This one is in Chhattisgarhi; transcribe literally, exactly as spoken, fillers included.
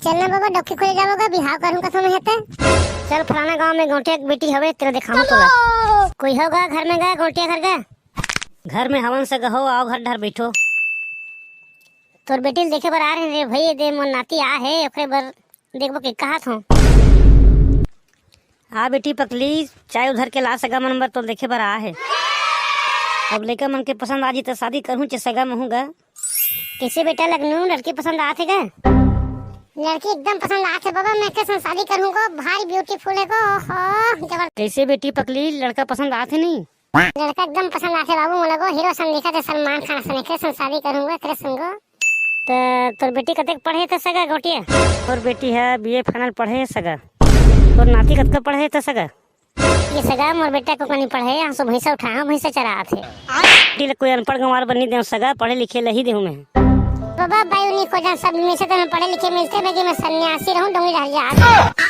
चल ना बाबा, डौकी खोजे जाबो गा, बिहाव करहूं कसम हे ते। चल, फलाना गांव में गौंटिया के बेटी हवे, तेला देखाहूं तोला। कोई हो गा घर में गा, गौंटिया घर गा? घर में हवन सगा हो, आओ घर डहर बैठो। तोर बेटी ल देखे बर आ रहे रे भई, दे मोर नाती आ हे, ओकरे बर देखबो के कहत हों। आ बेटी पकली, चाय उधर के ला, सगा मन बर तोर देखे बर आ हे। अब लइका मन के पसंद आ जी त शादी करहूं चे सगा महूं गा। कइसे बेटा लगनू, लड़की पसंद आत हे गा? लड़की एकदम पसंद आत हे बाबा, मैं एकर संग शादी करहूं गो, भारी beautiful हे गो, ओहो, जबर। कइसे बेटी पकली, लड़का पसंद आत हे नी? लड़का एकदम पसंद आत हे बाबू, मोला गो हीरो सन दिखत हे, सलमान खान सन, एकर संग शादी करहूं गो, एकर संग गो। त तोर बेटी कतेक पढ़े हे त सगा गौंटिया? तोर बेटी ह बीए final पढ़े हे सगा। तोर नाती कतका पढ़े हे त सगा? ये सगा मोर बेटा को कनी पढ़े, आंसू भैंसा उठाए, भैंसा चरात हे। बेटी ल कोई अनपढ़ गंवार बर नी देहूं सगा, पढ़े लिखे ल ही देहूं मैं। बाबा, बाई उनी खोजन सब में से तो मैं पढ़े लिखे मिलते, बाकी मैं सन्यासी रहूं, डोंगरी डहर जात।